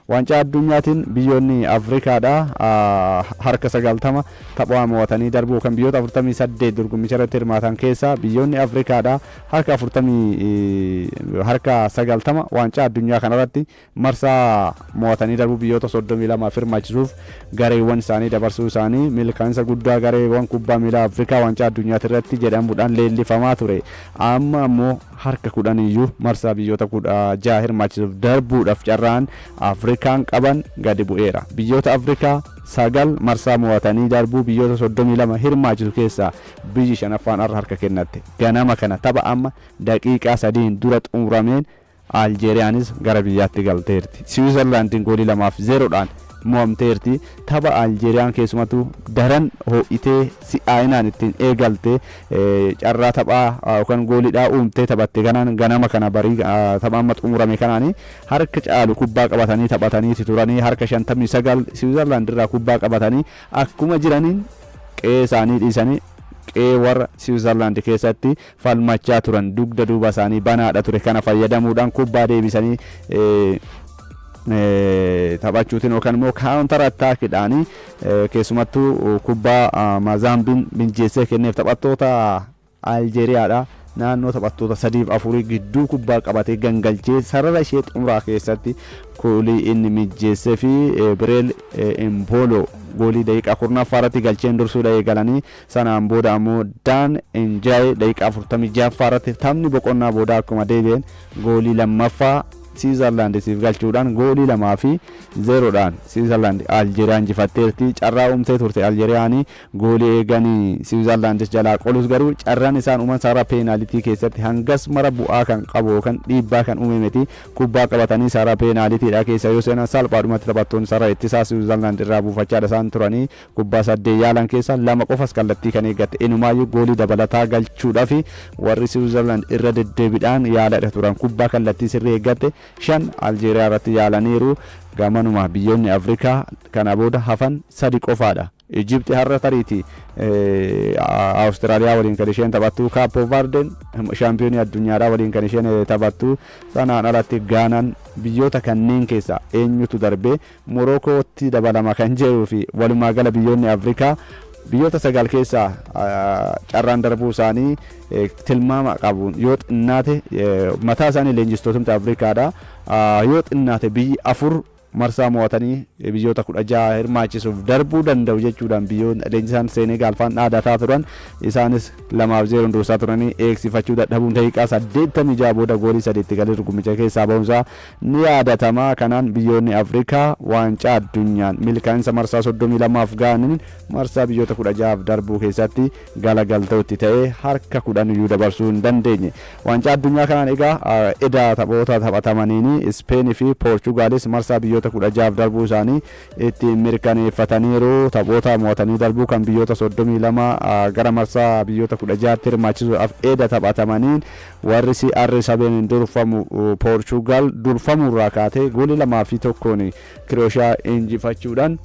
Waancaa addunyaatiin biyyoonni Afrikaadha harka 90 taphaa mo'atanii darbuu kan biyyoota 48 dorgommicha irratti hirmaatan keessaa biyyoonni Afrikaadha harka 40, harka 90 waancaa addunyaa kanarratti marsaa mo'atanii darbuu biyyoota 32 hirmaachisuuf gareewwan isaanii dabarsuu isaanii milkaa'insa guddaa gareewwan kubbaa miilaa Afrikaa waancaa addunyaati irratti jedhamuudhaan leellifamaa ture. Amma ammoo harka 10 iyyuu marsaa biyyoota 16 hirmaachisuuf darbuudhaaf carraan Afrikaan qaban gadi bu'eera. Biyyoota Afrikaa 9 marsaa mo'atanii darbuu biyyoota 32 hirmaachisu keessaa biyyi shanaffaan har'a harka kennatte. Ganama kana tapha amma daqiiqaa 3n dura xumurameen Aljeeriyaanis gara biyyaatti galteerti. Siwiizerlaandiin goolii 2 fi 0dhaan mo'amteerti. Tapha Aljeeriyaan keessumattuu daran ho'itee si'aayinaan ittiin eegalte, carraa taphaa yookaan gooliidhaa uumtee taphatte kanaan, ganama kana barii tapha amma xumurame kanaan harka caalu kubbaa qabatanii taphatanii turanii, harka 59 Siwiizerlaand irraa kubbaa qabatanii akkuma jiraniin qe'ee isaanii dhiisanii qe'ee warra Siwiizerlaand keessatti falmachaa turan. Dugda duuba isaanii banaadha ture. Kana fayyadamuudhaan kubbaa deebisanii taphachuutiin yookaan immoo counter attackiidhaan, keessumattuu kubbaa Maazaambiin minjeessee kenneef, taphattoota Aljeeriyaadha. Naannoo taphattoota sadiif afurii gidduu kubbaa qabatee gangalchee sarara ishee xumuraa keessatti goolii inni mijjeessee fi Bireel Embooloo goolii daqiiqaa 10ffaa irratti galcheen dursuudha eegalanii, sanaan booda ammoo Daan Enjaayee daqiiqaa 46ffaa irratti taphni boqonnaa booda akkuma deebi'een goolii lammaffaa Siwiizerlaandisiif galchuudhaan goolii 2 fi 0dhaan Siwiizerlaand Aljeeriyaa injifatteerti. Carraa uumtee turte Aljeeriyaanii goolii eeganii Siwiizerlaandis jalaa qolus, garuu carraan isaan uuman sarara peenaalitii keessatti hangas mara bu'aa kan qabu yookaan dhiibbaa kan uume miti. Kubbaa qabatanii sarara peenaalitiidha keessa yoo seenan salphaadhumatti taphattoonni sarara ittisaa Siwiizerlaand irraa buufachaadha isaan turanii. Kubbaa saddeet yaalan keessaa lama qofas kallattii kan eeggatte. Inumaayyuu goolii dabalataa galchuudhaaf warri Siwiizerlaand irra deddeebiidhaan yaaladha turan. Kubbaa kallattii sirrii eeggatte shan Aljeeriyaa irratti yaalaniiru. Gamanuma biyyoonni Afrikaa kana booda hafan sadi qofaadha. Ijipti har'a tariiti Awustiraaliyaa waliin kan isheen taphattu, Kaappoo Vaardeen shaampiyoonii addunyaadhaa waliin kan isheen taphattu. Sanaan alatti Gaanaan biyyoota kanneen keessaa eenyutu darbee Morokootti dabalama kan jedhuu fi walumaa gala biyyoonni Afrikaa biyyoota sagal keessaa carraan darbuu isaanii tilmaama qabuun yoo xinnaate mataa isaanii leenjistootumti Afrikaadha. Yoo xinnaate biyyi afur marsaa mo'atanii biyyoota 16 hirmaachisuuf darbuu danda'u jechuudhaan biyyoota leenjisaan Seenegaal faan dhaadataa turan. Isaanis 2f 0n dursaa turanii eegsifachuu dadhabuun daqiiqaa 86 booda goolii sadiitti galee dorgommicha keessaa ba'uunsaa ni yaadatama. Kanaan biyyoonni Afrikaa waancaa addunyaan milkaa'insa marsaa 32f ga'aniin marsaa biyyoota 16f darbuu keessatti galagaltootti ta'ee harka 10 iyyuu dabarsuu hin dandeenye. Waancaa addunyaa kanaan egaa eda taphoota taphatamaniin Ispeenii fi Poorchugaalis marsaa biyyoota 16f darbuu isaanii ittiin mirkaneeffataniiru. Taphoota mo'atanii darbuu kan biyyoota 32 gara marsaa biyyoota 16tti hirmaachisuudhaaf eda taphatamaniin warri CR7 durfamu Poorchugaal durfamuurraa kaatee goolii 2 fi 1n Kirooshiyaa injifachuudhaan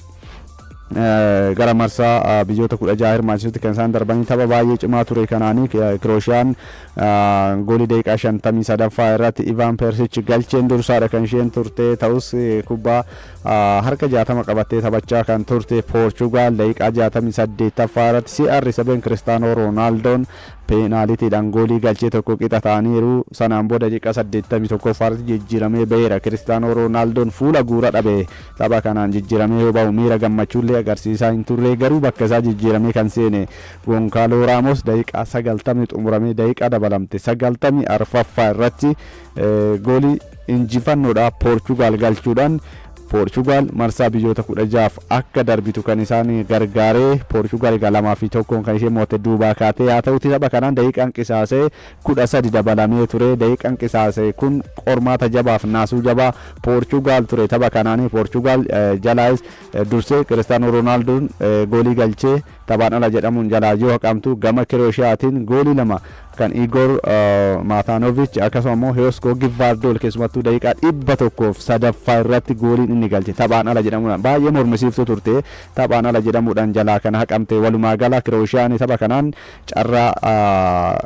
gara marsaa biyyoota 16 hirmaachisutti kan isaan darbanii. Tapha baay'ee cimaa ture kanaanii Kirooshiyaan goolii daqiiqaa 53ffaa irratti Ivaan Persich galcheen dursaadha kan isheen turte. Ta'us kubbaa harka 60 qabattee taphachaa kan turte Poorchugaal daqiiqaa 68ffaa irratti CR7 Kiristaanoo Roonaaldoon peenaalitiidhaan goolii galchee tokko qixa ta'aniiru. Sanaan booda daqiiqaa 81ffaa irratti jijjiiramee baheera. Kiristaanoo Roonaaldoon fuula guura dhabe. Tapha kanaan jijjiiramee yoo bahu miira gammachuullee agarsiisaa hin turre. Garuu bakka isaa jijjiiramee kan seene Gonkaaloo Raamos daqiiqaa 90 xumuramee daqiiqaa dabalamte 94ffaa irratti goolii injifannoodha Poorchugaal galchuudhaan Poorchugaal marsaa biyyoota 16f akka darbitu kan isaan gargaaree. Poorchugaal egaa 2 fi 1n kan ishee mo'atte duubaa kaatee haa ta'uti, tapha kanaan daqiiqaan qisaasee 13 dabalamee ture. Daqiiqaan qisaasee kun qormaata jabaaf naasuu jabaa Poorchugaal ture. Tapha kanaanii Poorchugaal jalaayis dursee Kiristaanoo Roonaaldoon goolii galchee taphaan ala jedhamuun jalaa yoo haqamtu, gama Kiroshiyaatiin goolii lama kan Igor Maataanovic akkasuma immoo Heosko Givvaardool, keessumattuu daqiiqaa 103ffaa irratti gooliin inni galche taphaan ala jedhamuudhaan baay'ee mormisiiftuu turte. Taphaan ala jedhamuudhaan jalaa kan haqamte. Walumaa gala Kirooshiyaan tapha kanaan carraa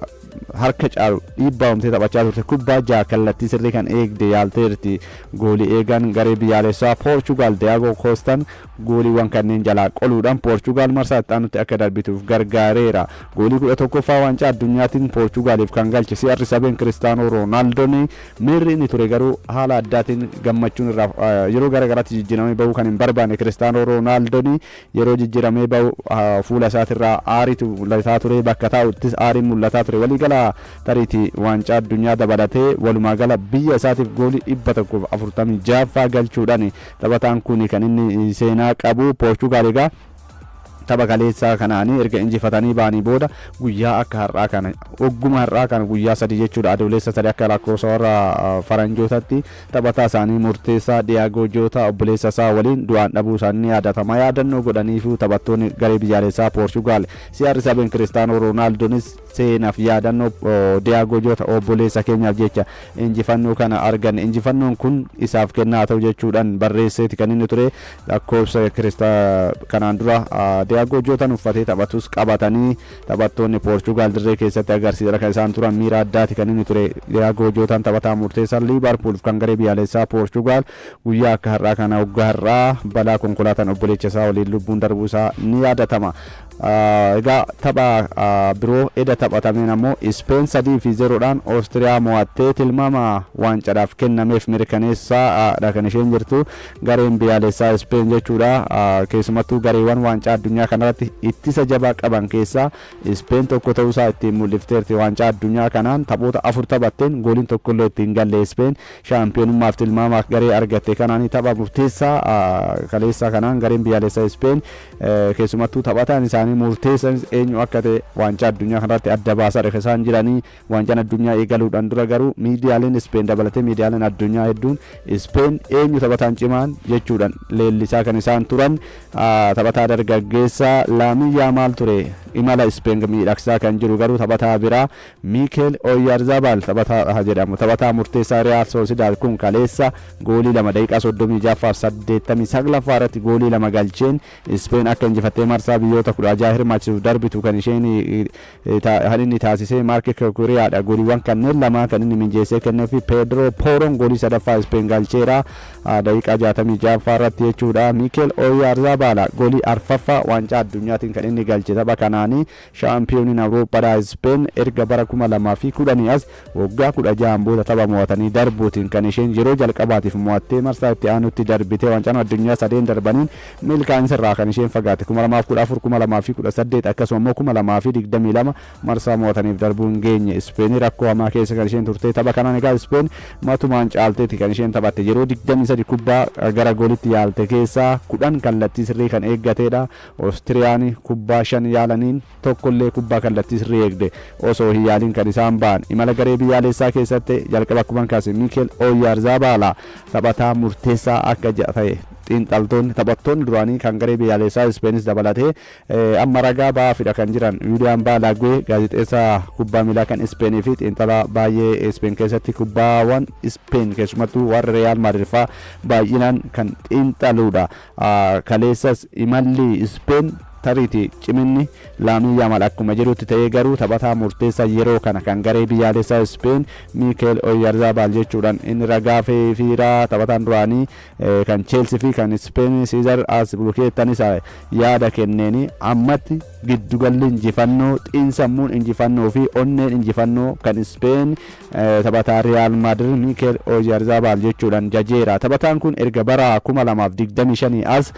Harka caalu dhiibbaa uumtee taphachaa turte. Kubbaa ja'a kallattii sirrii kan eegde yaalteerti. Goolii eegan garee biyyaalessaa Poorchugaal Diyaagoo Koostaan gooliiwwan kanneen jalaa qoluudhaan Poorchugaal marsaa itti aanutti akka darbituuf gargaareera. Goolii 11ffaa waancaa addunyaatiin Poorchugaaliif kan galche CR7 Kiristaanoo Roonaaldoo, miirri inni ture garuu haala addaatiin gammachuun irraa yeroo gara garaatti jijjiiramee bahuu kan hin barbaanne Kiristaanoo Roonaaldoo, yeroo jijjiiramee bahu fuula isaatirraa aariitu mul'ataa ture, bakka taa'uttis aariin mul'ataa ture. Waliigala tariitii waancaa addunyaa dabalatee walumaa gala biyya isaatiif goolii 146ffaa galchuudhaan taphataan kun kan inni seenaa qabu. Poorchugaal egaa tapha kaleessaa kanaanii erga injifatanii ba'anii booda guyyaa akka har'aa kana, ogguma har'aa kana, guyyaa 3 jechuudha, Adoolessa 3 akka lakkoofsa warra faranjootatti, taphataa isaanii murteessaa Diyaagoo Joota obboleessa isaa waliin du'aan dhabuu isaanii ni yaadatama. Yaadannoo godhaniifu taphattoonni garee biyyaalessaa Poorchugaal. CR7 Kiristaanoo Roonaaldoonis seenaaf yaadannoo Diyaagoo Joota obboleessa keenyaaf jecha injifannoo kana arganne, injifannoon kun isaaf kennaa ta'u jechuudhaan barreesseeti kan inni ture. Lakkoofsa kanaan dura Diyaagoo Jootaan uffatee taphatus qabatanii taphattoonni Poorchugaal dirree keessatti agarsiisan kan isaan turan. Miira addaati kan inni ture. Diyaagoo Jootaan, taphataa murteessaa Liivarpuul kan garee biyyaalessaa Poorchugaal, guyyaa akka har'aa kana, waggaa har'aa, balaa konkolaataan obboleessa isaa waliin lubbuun darbuu isaa ni yaadatama. Egaa tapha biroo eda taphatameen ammoo Ispeen 3-0dhaan Oostiriyaa mo'attee tilmaama waancadhaaf kennameef mirkaneessaadha kan isheen jirtu, gareen biyyaalessaa Ispeen jechuudha. Keessumattuu gareewwan waancaa addunyaa kanarratti ittisa jabaa qaban keessaa Ispeen tokko ta'uusaa ittiin mul'ifteerti. Waancaa addunyaa kanaan taphoota afur taphatteen gooliin tokkollee ittiin galle. Ispeen shaampiyoonummaaf tilmaama garee argatte kanaan tapha murteessaa kaleessaa kanaan gareen biyyaalessaa Ispeen keessumattuu taphataan isaanii murteessan eenyu akka ta'e waancaa addunyaa kanarratti adda baasaadha kan isaan jiranii. Waancaan addunyaa eegaluudhaan dura garuu miidiyaaleen Ispeen dabalatee miidiyaaleen addunyaa hedduun Ispeen eenyu taphataan cimaan jechuudhaan leellisaa kan isaan turan. Taphataa dargaggeessaa Laamin Yaamaal ture. Imala Ispeen miidhagsaa kan jiru garuu taphataa biraa Miikeel Oyarzabaal taphataa jedhamu, taphataa murteessaa Riyaal Soosidaad kun kaleessa goolii lama daqiiqaa 36ffaaf 89ffaa irratti goolii lama galcheen Ispeen akka injifattee marsaa biyyoota 16 hirmaachisuuf darbitu kan isheen kan inni taasisee Maark Kukuriyaadha. Gooliiwwan kanneen lama kan inni minjeessee kennee fi Peedroo Pooroon goolii sadaffaa Ispeen galcheera daqiiqaa 66ffaa irratti jechuudha. Miikeel Oyarzabaala goolii arfaffaa waancaa addunyaatiin kan inni galche. Tapha kanaanii shaampiyooniin Awurooppaadhaa Ispeen erga bara 2010 as waggaa 16n booda tapha mo'atanii darbuutiin kan isheen yeroo jalqabaatiif mo'attee marsaa itti aanutti darbite. Waancaan addunyaa sadeen darbaniin milkaa'insa irraa kan isheen fagaate, 2014, 2018 akkasuma immoo 2022, marsaa mo'ataniif darbuu hin geenye. Ispeenii rakkoo hamaa keessa kan isheen turte. Tapha kanaan egaa Ispeen matumaan caalteeti kan isheen taphatte. Yeroo 23 kubbaa gara goolitti yaalte keessaa 10 kallattii sirrii kan eeggateedha. Oostiriyaan kubbaa shan yaalaniin tokkollee kubbaa kallattii sirrii eegde osoo hin yaaliin kan isaan ba'an. Imala garee biyyaalessaa keessatti jalqaba akkuma kaase Miikeel Oyarzabaala taphataa murteessaa akka ta'e xiinxaltoonni, taphattoonni duraanii kan garee biyyaalessaa Ispeenis dabalatee amma ragaa ba'aafidha kan jiran. Wiiliyaam Baalaagwee, gaazexeessaa kubbaa miilaa kan Ispeenii fi xiinxalaa baay'ee Ispeen keessatti kubbaawwan Ispeen keessumattuu warra Reyaal Maadrid fa'aa baay'inaan kan xiinxaluudha. Kaleessas imalli Ispeen tariiti ciminni Laamin Yaamaal akkuma jirutti ta'ee garuu taphataa murteessaa yeroo kana kan garee biyyaalessaa Ispeen Miikeel Oyarzabaal jechuudhaan inni ragaa feefiira. Taphataan duraanii kan Cheelsii fi kan Ispeen Siizar Asbulukeettanis yaada kenneeni ammatti giddugalli injifannoo, xiinsammuun injifannoo fi onneen injifannoo kan Ispeen taphataa Riyaal Maadrid Miikeel Oyarzabaal jechuudhaan jajeera. Taphataan kun erga bara 2025 as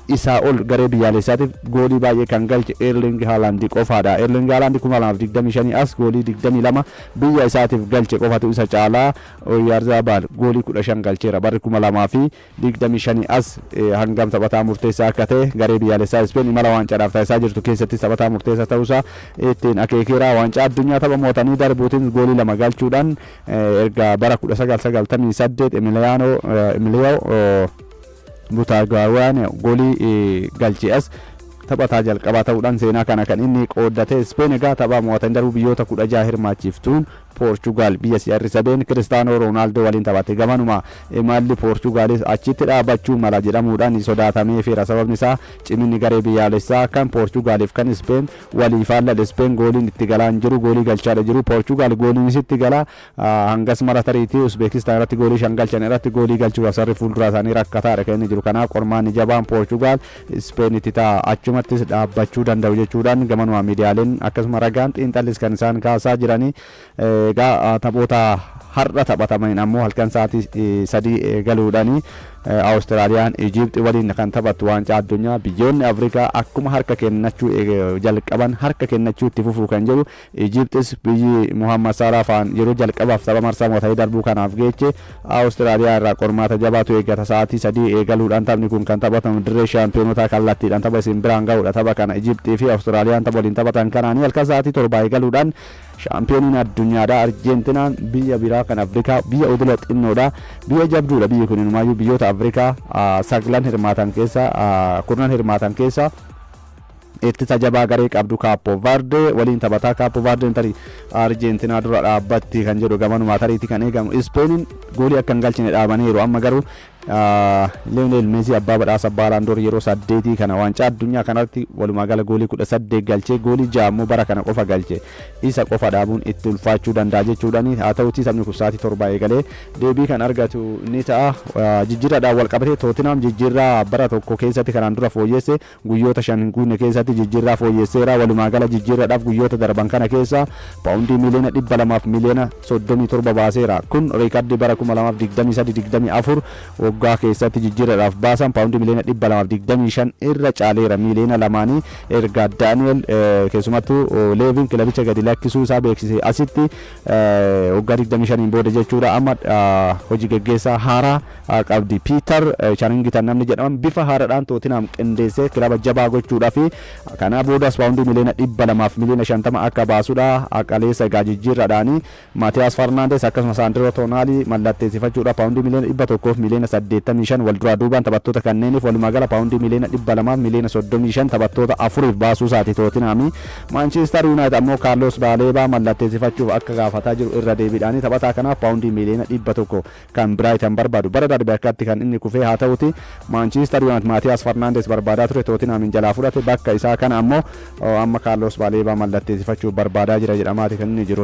isaa ol garee biyyaalessaatiif goolii baay'ee kan galche Erling Haaland qofaadha. Erling Haaland 2025 as goolii 22 biyya isaatiif galche qofatu isa caalaa. Oyarzabaal goolii 15 galcheera. Barri 2025 as hangam taphataa murteessaa akka ta'e garee biyyaalessaa Ispeen imala waancaadhaaf taasisaa jirtu keessatti taphataa murteessaa ta'uusaa ittiin akeekeera. Waancaa addunyaa tapha mo'atanii darbuutiin goolii lama galchuudhaan erga bara 1998 Emiliyaano Emiliyoo Butaagaawaan goolii galche as taphataa jalqabaa ta'uudhaan seenaa kana kan inni qooddate. Ispeen egaa tapha mo'atanii darbuu biyyoota 16 hirmaachiftuun Poorchugaal biyya CR7 Kiristaanoo Roonaaldoo waliin taphate. Gamanuma imalli Poorchugaalis achitti dhaabbachuu mala jedhamuudhaan sodaatameefira. Sababni isaa ciminni garee biyyaalessaa kan Poorchugaaliif kan Ispeen walii faallal. Ispeen gooliin itti galaa hin jiru, goolii galchaadha jiru. Poorchugaal gooliinis itti galaa hangas mara tariitii Usbeekistaan irratti goolii 5 galchan irratti goolii galchuudhaaf sarri fuulduraa isaanii rakkataadha kan inni jiru. Kanaaf qormaanni jabaan Poorchugaal Ispeen itti ta'a, achumattis dhaabbachuu danda'u jechuudhaan gamanuma miidiyaaleen akkasuma ragaan xiinxallis kan isaan kaasaa jiranii. Egaa taphoota har'a taphatamaniin ammoo halkan sa'aatii 3 eegaluudhaan Awustiraaliyaan Ijiipti waliin kan taphattu. Waancaa addunyaa biyyoonni Afrikaa akkuma harka kennachuu jalqaban harka kennachuu itti fufuu kan jedhu. Ijiiptis biyyi Muhammad Saalaa fa'aan yeroo jalqabaaf tapha marsaa mo'atanii darbuu kanaaf geeche Awustiraaliyaa irraa qormaata jabaatu eeggata. Sa'aatii 3 eegaluudhaan taphni kun kan taphatamu dirree shaampiyonotaa kallattiidhaan tapha isin biraan ga'uudha. Tapha kana Ijiiptii fi Awustiraaliyaan tapha waliin taphatan kanaanii halkan sa'aatii 7 eegaluudhaan shaampiyooniin addunyaadha Arjeentinaan biyya biraa kan Afrikaa, biyya odola xinnoodha, biyya jabduudha. Biyyi kun inumaayyuu biyyoota Afrikaa saglan hirmaatan keessa, 10 hirmaatan keessa ittisa jabaa garee qabdu Kaappoo Vaardee waliin taphataa. Kaappoo Vaardeen tarii Arjeentinaa dura dhaabbatti kan jedhu gamanumaa tariitii kan eegamu. Ispeeniin goolii akka hin galchine dhaabaniiru. Amma garuu Leonel Meesii abbaa badhaasa Baalaandoor yeroo 8 kana waancaa addunyaa kanatti walumaa gala goolii 18 galchee, goolii 6 immoo bara kana qofa galche, isa qofa dhaabuun itti ulfaachuu danda'a jechuudhaan. Haa ta'utii taphni kun sa'aatii 7 eegalee deebii kan argatu ni ta'a. Jijjiirraadhaan wal qabatee Tootinam jijjiirraa bara tokko keessatti kanaan dura fooyyesse guyyoota 5 hin guunne keessatti jijjiirraa fooyyesseera. Walumaa gala jijjiirraadhaaf guyyoota darban kana keessa paawundii miiliyoona 200 fi miiliyoona 37 baaseera. Kun riikardii bara 2023-24 waggaa keessatti jijjiirraadhaaf baasan paawundii miiliyoona 225 irra caaleera miiliyoona lamaanii. Erga Daani'el keessumattuu Leeviin kilabicha gadi lakkisuu isaa beeksise asitti waggaa 25 booda jechuudha. Amma hojii geggeessaa haaraa qabdi. Piitar Charingitan namni jedhaman bifa haaraadhaan Tootinam qindeessee kilaba jabaa gochuudhaaf kana boodas paawundii miiliyoona 200 fi miiliyoona 50 akka baasudha. Qaleessa egaa jijjiirraadhaani Maatiyaas Farnaandes akkasuma Saandiroo Toonaalii mallatteessifachuudha paawundii miiliyoona 100 fi miiliyoona 85 wal duraa duubaan taphattoota kanneeniif walumaa gala paawundii miiliyoona 200 fi miiliyoona 35 taphattoota afuriif baasuu isaati Tootinaami. Maanchiistar Yuunaayitid ammoo Kaarlos Baaleebaa mallatteessifachuuf akka gaafataa jiru irra deebiidhaanii taphataa kanaaf paawundii miiliyoona 100 kan Biraayitan barbaadu. Bara darbe akkatti kan inni kufee. Haa ta'uti Maanchiistar Yuunaayitid Maatiyaas Farnaandes barbaadaa ture, Tootinaamiin jalaa fudhate. Bakka isaa kana ammoo amma Kaarlos Baaleebaa mallatteessifachuuf barbaadaa jira jedhamaati kan inni jiru.